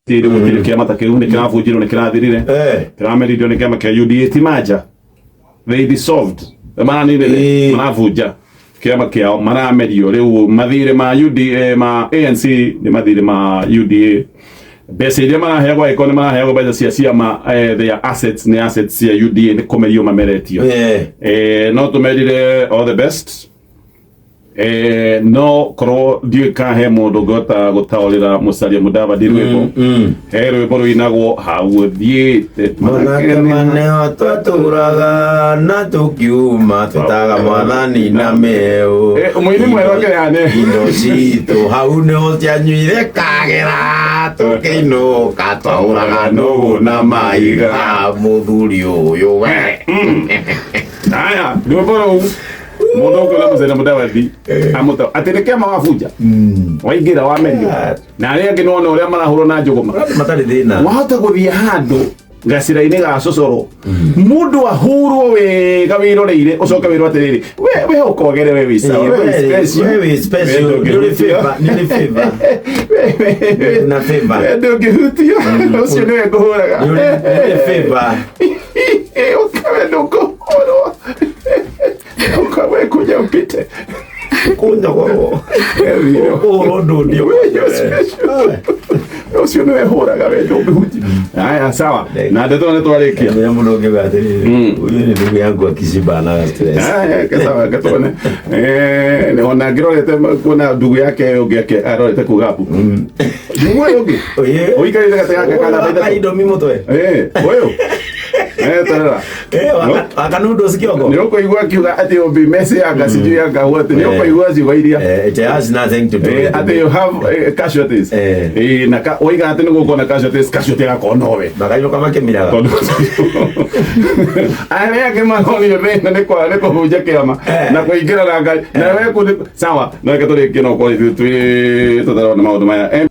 Rĩu gũtirĩ kĩama ta kĩu, nĩ kĩrabunjirwo, nĩ kĩrathirire. Kĩrameririo nĩ kĩama kĩa UDA, ti manja, they dissolved, maranire. Marabunja kĩama kĩao, maramerio. Rĩu mathirĩ ma UDA, ma ANC nĩ mathirĩ ma UDA. Mbeca iria maraheagwo, angĩkorwo nĩ maraheagwo mbeca cia ciama, their assets nĩ assets cia UDA, nĩ kũmerio mameretio. No tũmerire all the best. No korwo ndiũĩ kana he mũndũ ũngĩhota gũtaũrĩra Musalia Mudavadi rwĩmbo. He rwĩmbo rũinagwo hau ũthiĩte. Manake maneo twatũraga na tũkiuma twĩtaga mwathani na mĩeũ. Mũini mwega kĩrĩa indo citũ hau nĩho cianyuire kagera, tũkĩinũka twahũraga nũgũ na maiga, mũthuri ũyũ we. Aya, rwĩmbo rũu mũndũ ũngĩona Musalia Mudavadi amũta atĩ nĩ kĩama wabunja, waingĩra, wamerio na arĩa angĩ, nĩwona ũrĩa marahũrwo na njũgũma. Matarĩ thĩna. Wahota gũthiĩ handũ gacĩra-inĩ ga cocoro, mũndũ ahũrwo wega wĩroreire, ũcoke wĩrwo atĩrĩrĩ, we ũkogere, we wĩ sawa, we wĩ special. We wĩ special. We Nĩ ũrĩ ndũngĩhutio. favor, nĩ ũrĩ favor. Na favor. We ndũngĩhutio, ũcio nĩwe ngũhũraga. Nĩ ũrĩ favor. Ukawe ndũkũhũrwo, ukawe kuja upite. Kũnyogorwo, kũhũrwo ndũndio. We you're special. Ũcio nĩwe hũraga, we ndũngĩhutio. Haya, sawa, na ndeto nĩ twarĩkia. Nĩ mũndũ ũngĩuga atĩrĩrĩ, huyu ni ndugu yangu akishibanaga stress. Haya, sawa, gatone. Ona ngĩrorete kuona ndugu yake ũyũ ũngĩ arorete kuga mbu. Ndugu ũyũ ũngĩ ũikarĩte gatagatĩ ka namba 3. Kaidomi mũtwe. Ũyũ. Tarora. Waka noodles kĩongo. Nĩ ũkũigua akiuga atĩ ũmbi mesi yanga sijui yanga what, nĩ ũkũigua ciugo iria. It has nothing to do with Atĩ you have casualties. Na oiga atĩ nĩ gũkorwo na casualties, casualty agakorwo nowe. Makainũka makĩmiraga. Tondũ arĩa angĩ maronio thĩna nĩ kwaga nĩ kũhunja kĩama na kũingĩra na ngari na we kũ sawa. No reke tũrĩkie, no korwo ithuĩ twĩ tũtarona maũndũ maya.